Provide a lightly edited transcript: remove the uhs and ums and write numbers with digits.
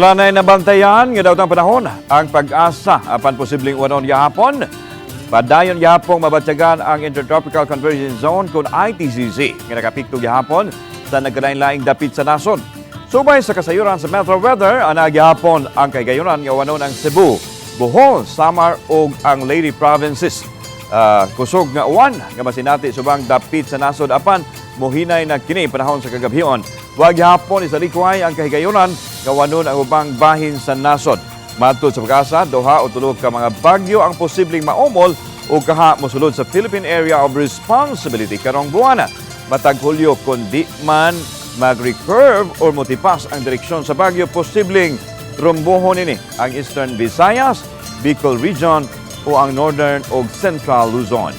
Wala na nabantayan nga daw panahon ang PAGASA apan posibleng uwanon gihapon. Padayon gihapong mabatyagan ang Intertropical Convergence Zone kon ITCZ nga nakapikto gihapon sa nagkalain-laing dapit sa nasod. Subay sa kasayuran sa Metro Weather, ana gihapon ang kahigayunan nga uwanon ang Cebu, Bohol, Samar ug ang Leyte provinces. Kusog nga uwan nga masinati subang dapit sa nasod apan mohinay na kini panahon sa kagabhion. Wa gihapon isalikway ang kahigayunan nga uwanon ang ubang bahin sa nasod. Matud sa PAGASA, duha o tulo ka mga bagyo ang posibleng maumol o kaha mosulod sa Philippine Area of Responsibility karong buwana. Matag Hulyo, kun di man mag-recurve or motipas ang direksyon sa bagyo, posibleng rumbohon nini ang Eastern Visayas, Bicol Region o ang Northern o Central Luzon.